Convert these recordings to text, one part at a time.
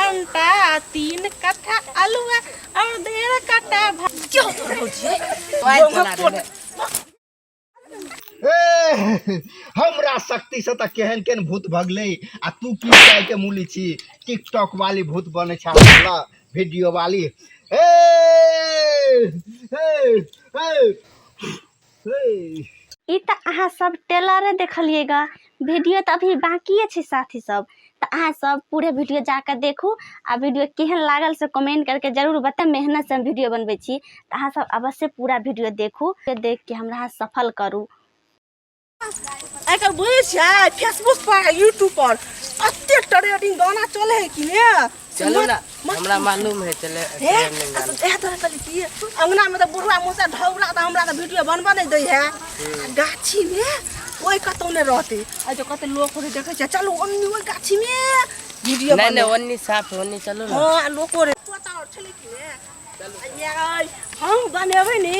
भंटा, 3 कट्ठा आलुआ और 1.5 कट्ठा क्यों तोर भौजी ए, हमरा शक्ति से तऽ केहन केहन भूत भगलै आ तू की चाय के मूली छी। टिकटॉक वाली भूत बनै छै हमरा वीडियो वाली। ए ए ए ए ई तऽ अहाँ सब टेलरे देखलिएगा, वीडियो तऽ अभी बाकिए छै साथी सब, तऽ अहाँ सब पूरे वीडियो जाकऽ देखू आ वीडियो केहन लागल से कमेंट करके जरूर बताउ। मेहनत से हम वीडियो बनबै छी तऽ अहाँ सब अवश्य पूरा वीडियो देखू, देख के हमरा अहाँ सफल करू। आइ काल्हि बुझै छियै फेसबुक पर यूट्यूब पर एते ट्रेंडिंग गाना चले है कि ने। चलू ना, हमरा मालूम है चले हे, ट्रेंडिंग गाना। इएह तरह कहली कि अंगना में तऽ बुढ़वा मुसा ढौरा तऽ हमरा तऽ वीडियो बनबऽ नहि दै है, गाछी में कोई कतौ नहि रहतै। आ जो कते लोक होते देखै छियै, चलू ओन्नी ओहि गाछी में वीडियो नहीं नहीं बने। ओन्नी साफ है, ओन्नी चलू ना। हाँ, लोको रे तोता और छलै कि ने। यार, हम बनेबै ने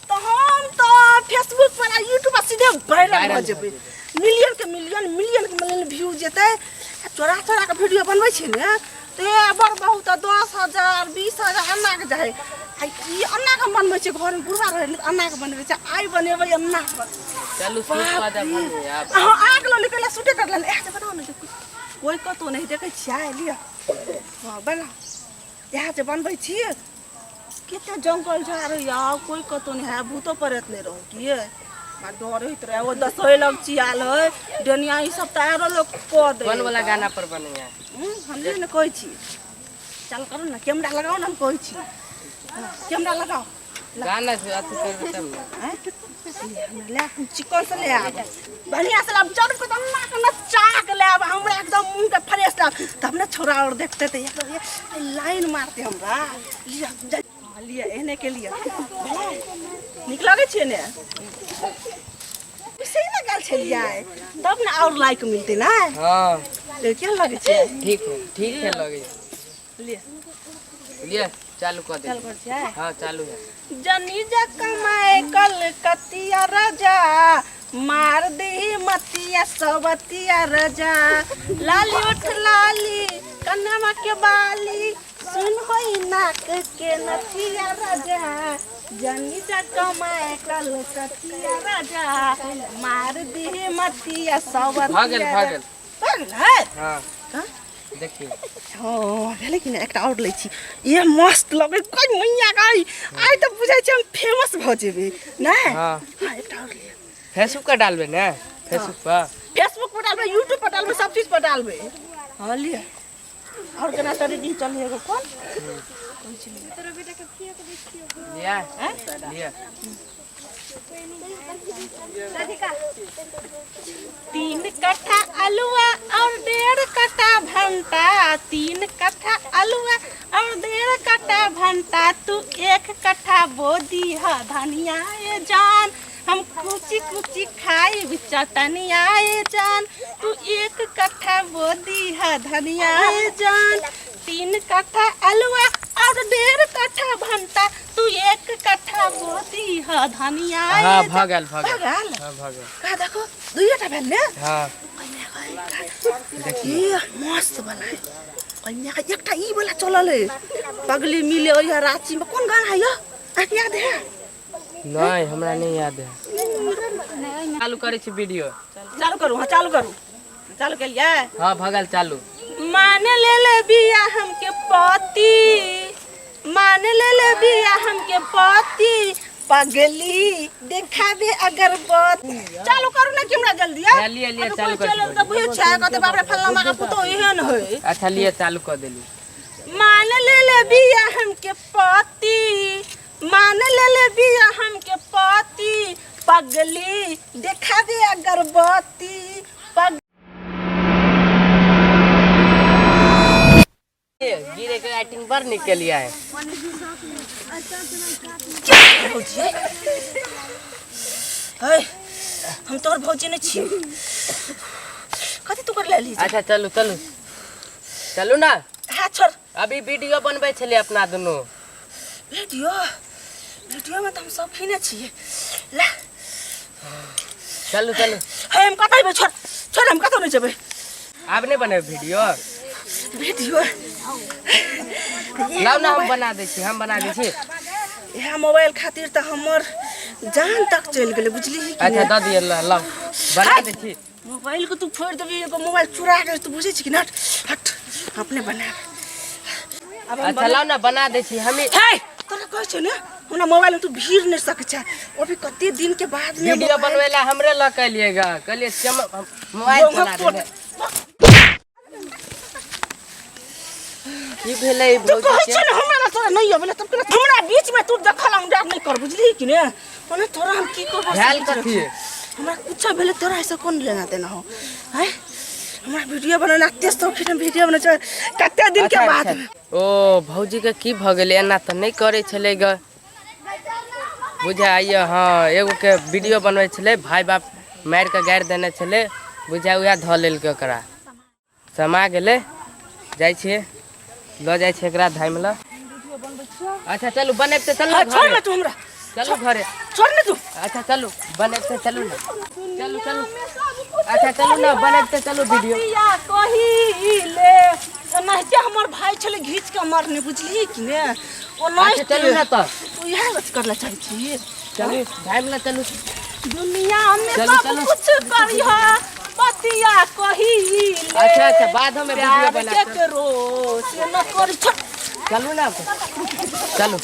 तऽ हम तऽ फेसबुक पर आ यूट्यूब पर सीधे वायरल भऽ वायरल जेबै, भऽ जेबै। मिलियन के मिलियन, मिलियन के मिलियन व्यू जेतै। आ चोरा चोरा के वीडियो बनबै छै ने तऽ ए बड़ बहुत 10,000 20,000 एना के जाइ। आ ई एना के बनबै छै, घरमे बुढ़वा रहै ने तऽ एना के बनबै छै। आइ बनेबै एना के। चलू शूट कऽ देब हमनी आब। अहाँ आग लऽ निकल शूटे कर लेने, इएह बनाउ ने, कोइ कतहु नहि देखै छियै। लिअ, हँ बनाउ, इएह जे बनबै छी। कते जंगल झाड़ होइए, कोइ कतहु नहि है, भूतो प्रेत नहि रहू की आ डर होइत रहै। ओ दसोइ लग चियाल है डनिया, ई सब तऽ आरो लोक कऽ दै। कोन वाला गाना पर बनैया? हम नहि ने कहै छी, चल करू ने, कैमरा लगाउ ने, हम कहै छी। हाँ, कैमरा लगाउ। गाना से अथी करबै तब ने। आँय? ले चिकन से ले आब, बढ़िया से लाब, चढ़ के दन्ना के नचा के ले आब, हमरा एकदम मुंह के फ्रेश लाब, तब ने छोरा और देखते तऽ एकदम ये लाइन मारते हमरा। लिअ जा, हाँ, लिअ एहने के लिअ। भेलै? नीक लगै छै ने? सही ने गेल छलियै तब ने और लाइक मिलतै ने। हाँ। तो केहन लगै छै? ठीक है, ठीक है लगे। लिअ। लिए चालू कर दे। चालू कर छियै? हाँ चालू है। जनी जा कमाए कलकतिया राजा, मार दी मतिया सवतिया राजा, लाली उठ लाली कनमा के बाली, सुन होई नाक के नथिया राजा, जनी जा कमाए कलकतिया राजा, मार दी मतिया सवतिया। भऽ गेल, भऽ गेल। भऽ गेल है? हाँ। कहाँ? देखियौ। हँ भेलै कि नहि? एकटा आओर लै छी। ये मस्त लगै कोइ मैया गई, आइ तऽ बुझै छी हम फेमस भऽ जेबै नहि? हाँ। हाँ, एकटा आओर लिअ। फेसबुक पर डालबै ने? फेसबुक पर, फेसबुक पर डालबै, यूट्यूब पर डालबै, सब चीज पर डालबै। हाँ लिअ, आओर केना ट्रेंडिंग चलै एगो कोन लिया लिया। 3 कट्ठा आलुआ और 1.5 कट्ठा भंटा, 3 कट्ठा आलुआ और 1.5 कट्ठा भंटा, तू 1 कट्ठा बोदी ह धनिया ए जान, हम कुची कुची खाई चटनिया ए जान, तू 1 कट्ठा बोदी ह धनिया ए जान, 3 कट्ठा आलुआ और 1.5 कट्ठा भंटा, तू 1 कट्ठा बोदी ह धनिया ए हाँ जान। भऽ गेल, भऽ भऽ गेल। गेल? हाँ भऽ गेल। कहा देखो, दुइये भेल ने। हाँ। ये मस्त वाला है। कन्या का एकटा ई वाला चलल है, पगली मिले ओहि रांची में, कोन गाना है यो? अहाँके याद है? नहीं, हमरा नहीं याद है। चालू करै छी वीडियो। चालू करू। हाँ चालू करू। चालू केलियै? हाँ भऽ गेल चालू। मान ले ले बिया हमके पति, मान ले ले बिया हमके पति, पगली देखाबे अगरबत्ती। चालू करू ना कैमरा जल्दी। आ लिअ, लिअ, अभी चालू कोइ कर चलल तऽ बुझै छै, कहतै बाप रे फल्लाँ माँ के पुतोह एहन है। अच्छा लिअ, चालू कऽ देली। मान ले ले बिया हमके पति, मान ले ले बिया हमके पति, पगली देखाबे अगरबत्ती, पग गिरे के एक्टिंग बड़ नीक केलियै है। भौजी है, हम तोहर भौजी नहीं छी, कथी तू कर लेली? अच्छा चलू चलू चलू ना। हाँ छोड़। अभी वीडियो बनबै छलियै अपना दुनू। वीडियो? वीडियो में तो हम शौकीने छियै। ला चलू चलू। हे, हम कतऽ जेबै? छोड़ छोड़, हम कतौ नहि जेबै। आब नहि बनेबै वीडियो? वीडियो लाउ ना, हम बना दै छी, हम बना दै छी। इएह मोबाइल खातिर तऽ हमर जान तक चलि गेलै, बुझलिही कि? अच्छा, दऽ दिअ, लाउ, बना दै छी। मोबाइल के तू फोड़ि देबही, एगो मोबाइल चुरा के, तू बुझै छी कि? नट हट, अपने बना अब हम। अच्छा, लाउ ना, बना दै छी हमी। हे, तोरा कहै छौ ने, हमरा मोबाइल में तू भीड़ नहीं सकै छै। वो भी कते दिन के बाद में वीडियो बनबै ला हमरे लऽ के एलियै गा, कहलियै मोबाइल चला देबै। की भेलै तू भौजी कहै के? छौ ने हमरा ना तोरा नहीं अबेला, तब केना हमरा बीच में तू दखल अंदाज नहीं कर, बुझली कि ने? ओने तोरा हम की कहबो से भेल बुझ कथी? हमरा कुछ भेलै, तोरा ऐसे कोन लेना देना हो? हैं, हमरा वीडियो बनाना एते शौकीन, हम वीडियो बना कते दिन के अच्छा, बाद। अच्छा। ओ भौजी के की भऽ गेलै? एना तऽ नहि करै छलै ग, बुझाइए। हँ, एगो के वीडियो बनबै छलै, भाय बाप मारि कऽ गारि देने छलै, बुझाइ उएह धऽ लेलकै, ओकरा समा गेलै। जाइ छियै, लऽ जाइ छियै एकरा धामि लऽ। अच्छा चलू, बनेबते चलू। हाँ, छोड़ घरे ना तू हमरा। चलू घरे। छोड़ ना तू। अच्छा चलू, बनेबते चलू ने, चलू चलू। अच्छा चलू ने, बनेबते चलू वीडियो। बतिया कहिले ओनाहिते हमर भाई छलै घीच के मारने, बुझलियै कि ने? अच्छा चलू ओनाहिते ने तऽ। तू इएह अथी करला चाहै छी? चलू, धामि लऽ चलू। दुनिया में चलू, सब चलू। कुछ करिह, बतिया कहिले। अच्छा अच्छा, बाद में वीडियो प्यार बना। केकरो से न करी, छोड़। चलू ना, चलू।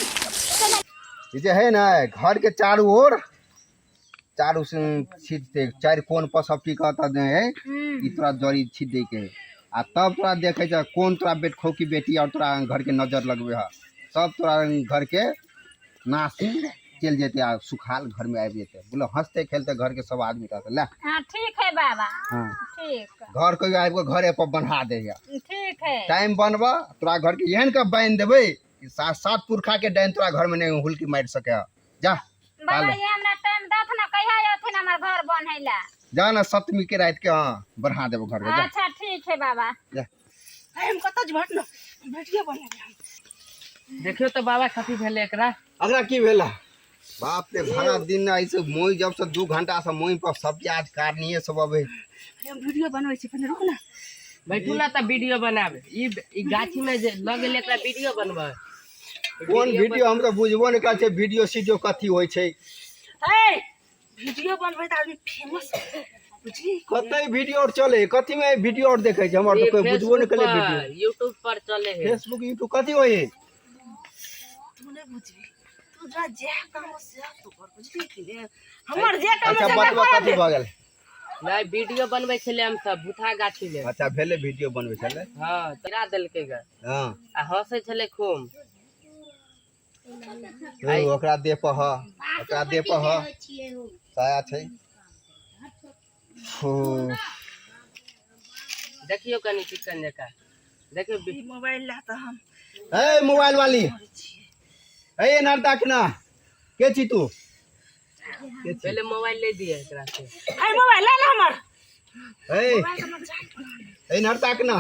ई जे है ने घर के चारू ओर, चारू से छीट दे, चारि कोन पर सब की कहता जे है ई तोरा जड़ी छीट दे के है। आ तब तोरा देखै छ कोन तोरा बेट खौकी बेटी और तोरा घर के नजर लगबे है, सब तोरा घर के नासी चलि जेतै आ सुखाल घर में आबि जेतै। बोलो, हंसते खेलते घर के सब आदमी रहते ले। हाँ, ठीक है बाबा। हाँ। ठीक। घर कहियो आबि कऽ घरे पर बन्हा दै है। ठीक है। टाइम बनबऽ, तोरा घर के एहन के बान्हि देबै कि सात सात पुरखा के डाइन तोरा घर में नहीं हुलकी मारि सके। जा। बाबा, पालो। ये हमरा टाइम दथ ना, कहिया अथिन हमर घर बन्है ला? जा ना, सप्तमी के रात के, हाँ, बढ़ा देबो घर के, जा। अच्छा, ठीक है बाबा। जा। हे, हम कतऽ जेबै? हट ना, वीडियो बनेबै हम। देखियौ तऽ बाबा, कथी भेलै एकरा? एकरा की भेला? बाप रे, भरा दिन ऐसे मोई जब से 2 घंटा से मोई पर सब प्याज काटनिए सब अबे। हे, हम वीडियो बनबै छी, पहिने रुक ना। बैठू ना तऽ वीडियो बनाबे। ई ई गाछी में जे लऽ गेलै एकरा वीडियो बनबै। कोन वीडियो? हम तऽ बुझबो नहि करै छै वीडियो सीडियो कथी होइ छै। हे, वीडियो बनबै तऽ आदमी फेमस, बुझली? कतै वीडियो और चले? कथी में वीडियो और देखै छै? हमर तऽ कोई बुझबो नहि करै वीडियो। यूट्यूब पर चले है। फेसबुक यूट्यूब कथी होइ है? तू नहि बुझबी, तू जा, जे काम हो से तू कर, बुझली कि ने? हमर जे काम अच्छा है से हमरा बतबा करऽ कथी दे। भऽ गेल? नहि, वीडियो बनबै छलै हम सब भूथा गाछी में। अच्छा, भेलै वीडियो बनबै छलै? हाँ, गिरा देलकै ग। हँ। आ हंसै छलै खूब। ओ, ओकरा देह पर ह, ओकरा देह पर ह साया छै। ओ, देखियौ कनि चिकन जकाँ देखियौ। ई मोबाइल ला तऽ हम ए मोबाइल वाली, करै छियै। ए नर्दा ना के छी तू? के छी? पहिले मोबाइल ले दिए एकरा से। हे, मोबाइल ला ना हमर। ए मोबाइल हमर जान ए नर्दा ना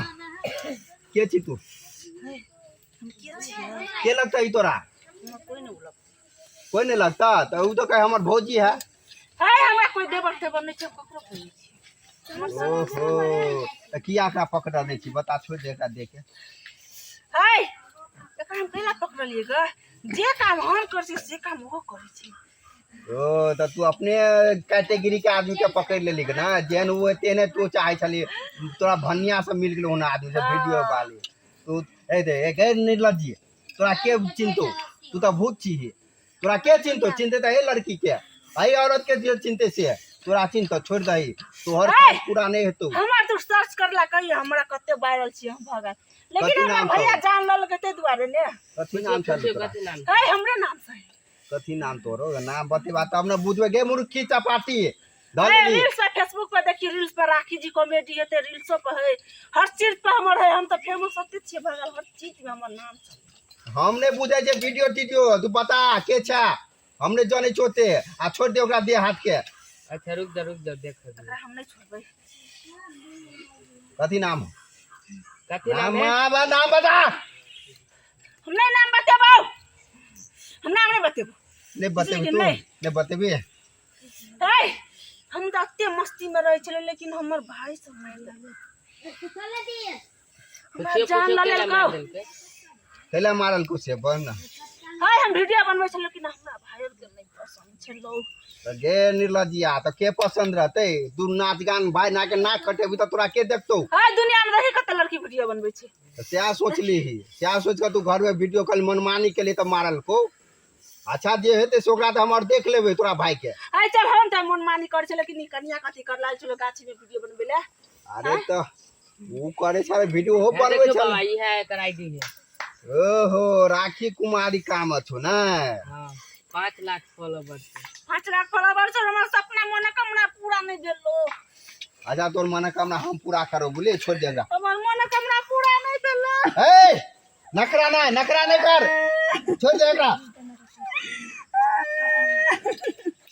के छी तू? हम के छियै? के लगता ई तोरा? हमरा कोई नहीं बोलत। कोई नहीं लगता? तऽ उ तो कहे हमर भौजी है। हे, हमरा कोई देवर तेवर नहीं छै, ककरो कोई नहीं छै। ओहो, तऽ किया एकरा पकड़ दै छी? बता, छोड़ि दे एकरा दे के। हे, एकरा हम कैला पकड़लियै ग? जे काम हम करै छियै से काम ओहो करै छै। ओ तऽ तू अपने कैटेगरी के आदमी के पकड़ लेली ना, जेहन ओ तेहने तू चाहै छली। तोरा भन्निया से मिल गेलो ओहन आदमी से वीडियो वाली। तू ए दे ए गैर निर्लज्जी, तोरा के चिन्हतो? तू तऽ भूत छी, तोरा के चिन्हतो? चिन्हते तऽ हे लड़की के, हई औरत के जे चिन्हते से तोरा चिन्हतो। छोड़ दही, तोहर हे! काज पूरा नहीं हेतौ। हमर तू सर्च करला कहियो, हमरा कते वायरल छी हम भगत, लेकिन कथी हमरा नाम भैया छौ? जान लेलकै ताहि दुआरे ने। कथी नाम छल पूछियौ तोरा? कथी नाम? हे, हमरे नाम से। कथी नाम तोरो? नाम बतेबा तब ने बुझबै गे मूर्खी चपाटी धऽ हे, लेली। रील्स पर, फेसबुक पर देखियौ, रील्स पर राखी जी कॉमेडी हेतै, रील्सो पर है, हर चीज पर हमर है। हम तऽ फेमस होते छियै भगल, हर चीज में हमर नाम छै। हम नहि बुझै छै वीडियो टीडियो, तू बता के छै, हम नहि जनै छियै ओते। आ छोड़ि दे ओकरा देह हाथ के। अच्छा रुक जा, रुक जा, देख। एकरा हम नहि छोड़बै। कथी नाम? कथी नाम नाम है? नाम बता। हम नहि नाम बतेबौ, हम नाम नहि बतेबौ। नहि बतेबी तू? नहि। नहि बतेबी? हे, हम तऽ एते मस्ती में रहै छलै, लेकिन हमर भाई सब मारि देलकै। पुछियो जान पुछियो लऽ केना लेलकौ। मारि देलकै। कैला मारल को से बन ना। हाय, हम वीडियो बनबै छलियै कि ना, हमरा भाई के नहि पसंद छलौ। तऽ गे निर्लजिया, तऽ के पसंद रहतै? दू नाच गान भाय ना के नाक कटेबी तऽ तोरा के देखतौ? हाय, दुनिया में रही कते लड़की वीडियो बनबै छै। तऽ सएह सोचलीही, सएह सोचि कऽ तू घरमे वीडियो कॉल मनमानी केली तऽ मारल को। अच्छा, जे हेतै से ओकरा तऽ हम आओर देख लेबै तोरा भाई के। हाय चल, हम तऽ मनमानी करै छलै कि कनिया कथी कर लागल छलो गाछी में वीडियो बनबै ले। अरे तऽ ओ करै छलै वीडियो, हो हे बनबै देखियौ छलै। बाबा, ई है एकर आईडी है। ओहो, राखी कुमारी काम छौ ने? हाँ, 5 लाख फॉलोवर छै। 5 लाख फॉलोवर छै, हमर सपना मनोकामना पूरा नहि भेलो। अच्छा, तोर मनोकामना हम पूरा करब, बुझलियै? छोड़ि दे एकरा। हमर मनोकामना पूरा नहि भेलो। हे, नखरा नहि, नखरा नहि कर, छोड़ि दे एकरा।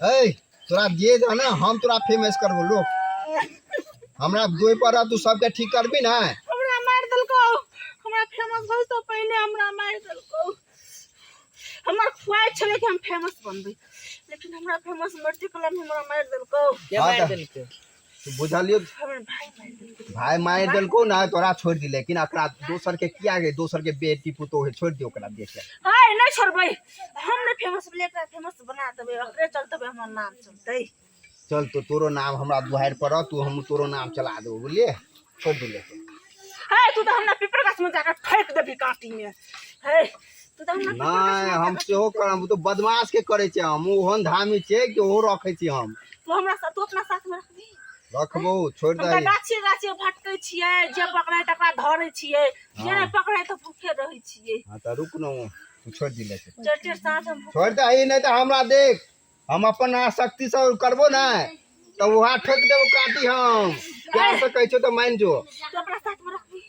हे, तोरा जे जो ने हम तोरा फेमस करबो। लोक हमरा दोय पर तू सबके ठीक करबी ने। हमरा मारि देलकौ, हमरा फेमस होइ से पहिने हमरा मारि देलकौ। हमर ख्वाहिश छलै कि हम फेमस बनबै, लेकिन हमरा फेमस मरती कलम हमरा मारि देलकौ। के हाँ मारि तऽ। देलकै? तू बुझलियो? हमर भाई मारि देलकै। भाई मारि देलको ने, तोरा छोड़ि दी, लेकिन एकरा दोसर के किया गे? दोसर के बेटी पुतोह है, छोड़ि दे ओकरा देख के। हाय, नहि छोड़बै हम। नहि फेमस भेलै, एकरा फेमस बना देबै, ओकरे चलते हमर नाम चलतै। चल तो तोरो नाम हमरा दुहारि पर, तू हम तोरो नाम चला देबो, बुझलियै? छोड़ि दे लेके। हे, तू तऽ हमरा पिपर गाछ में जाकर ठोकि देबी काँटी में। हे, तू तऽ हमरा पिपर गाछ नहि, में हम जाकऽ सेहो करब। ओ तऽ बदमाश के करै छै, हम ओहन धामी छियै कि ओहो रखै छी हम। तू हमरा साथ, तू अपना साथ में रखबी? रखबो, छोड़ि हम तऽ दही। गाछी गाछी भटकै छियै, जे पकड़ै तकरा धरै छियै, जे नहि पकड़ै तऽ भूखे रहै छियै। हँ तऽ रुक ने, तू छोड़ि दी लेके। चारि चारि साँझ हम भूखे। छोड़ि दही, नहि तऽ हमरा देख, हम अपन शक्तिसँ करबो ने तऽ वहाँ ठोकि देबो काटी। हम प्यार से कहै छियौ तऽ मानि जो। तू अपना साथ में रखबी?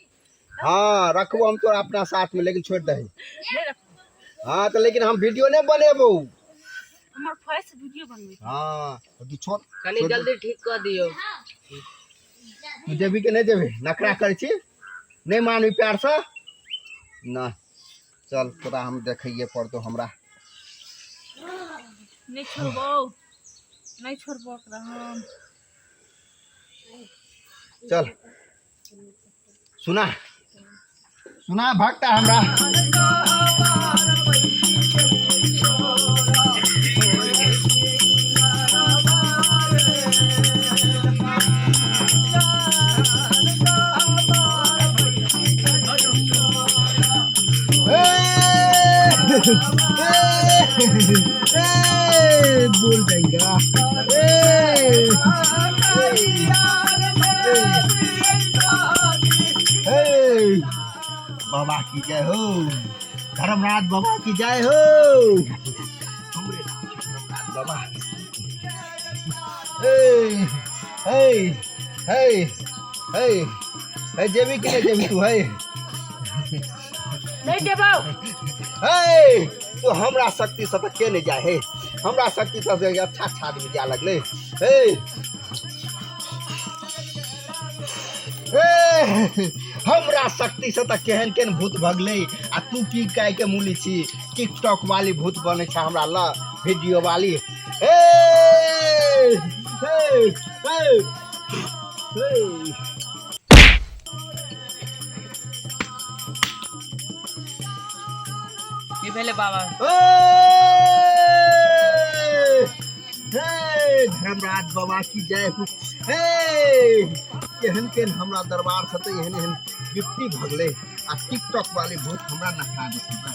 हाँ, रखबो हम तोरा अपना साथ में, लेकिन छोड़ि दही। नहि रखबो। हाँ तऽ लेकिन हम वीडियो नहि बनेबौ। हमर ख्वाहिश वीडियो बनबै। हाँ, तू छोड़। कनि छोड़ दे। जल्दी ठीक कऽ दियौ। तू जेबही कि नहि जेबही? नखरा करै छी, नहि मानबी प्यारसँ ना? चल, तोरा हम देखैए पड़तौ हमरा। नहि छोड़बौ, नहि छोड़बो ओकरा हम। चल, सुना सुना भक्ता हमरा। ए, बोल जाएगा। ए, ए, बाबा की जय हो, धर्मराज बाबा की जय हो। हमरे धर्मराज बाबा। ए हे हे हे हे, जेबी कि नहि जेबी तू? हे। नहि देबौ। हे, तो हमरा शक्ति से तऽ के नहि जाय? हे, हमरा शक्ति से अच्छा अच्छा आदमी जाय लगलै। हे हे, हमरा शक्ति से तऽ केहन केहन भूत भगलै, आ तू की कह के मुली छी? टिकटॉक वाली भूत बनै छै हमरा ल वीडियो वाली। हे हे हे हे। की भेलै बाबा? हे, धर्मराज बाबा की जय हो। हे, एहन केहन हमरा दरबार से तऽ एहन एहन विपत्ति भगलै, आ टिकटॉक वाले भूत हमरा नखरा देती बा।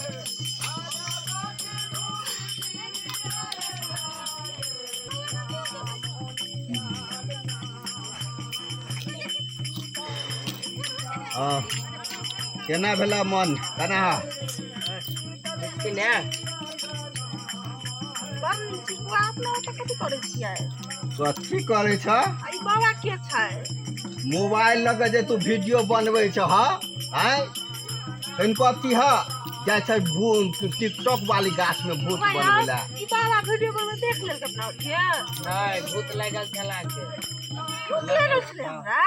हँ, केना भेला मन, केना? कि ने। बड़ नीक छै बौआ। अपना ओतऽ कथी करै छियै? कथी करै छ? आ ई बाबा के छै? मोबाइल लऽ कऽ जे तू वीडियो बनबै छ, हँ आँय, तैन कथी ह जाइ छै भूत टिकटॉक वाली गाछ में भूत बनबै ला। ई बाबा वीडियो बनबै देख लेलक अपना ओरिये? नहि, भूत लागल छला के। भूत लागल छलै हमरा?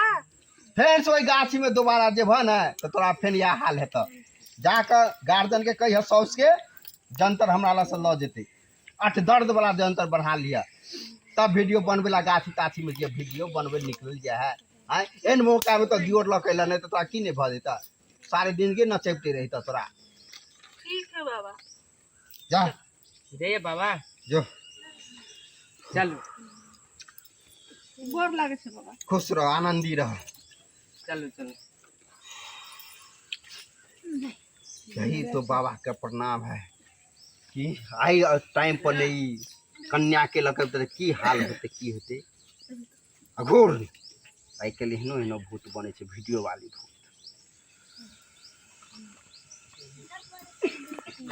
फेर से ओहि गाछी में दोबारा जेबह ने तऽ तोरा फेर इएह हाल हेतऽ। जाकऽ गार्जियन के कहिह, साउस के, जंतर हमरा लग से लऽ जेतै। अठ दर्द वाला जंतर बढ़ा लिअ, तब वीडियो बनबै ला गाछी ताछी में जे वीडियो बनबै निकलल जाइ है। आँय, एहन मौका में तऽ दियोर लऽ के अयलह, नहि तऽ तोरा की नहि भऽ जेतऽ? सारे दिन के नचैबते रहितौ तोरा। ठीक है बाबा। जा। जइए बाबा। जो। चलू। गोर लागै छै बाबा। खुश रह, आनंदी रह। चलू चलू। यही तो बाबा के प्रणाम है कि आई टाइम पर नहीं कन्या के लऽ के की हाल होतै, की होतै। अघोर आइ काल्हि एहनो एहनो भूत बनै छै, वीडियो वाली भूत।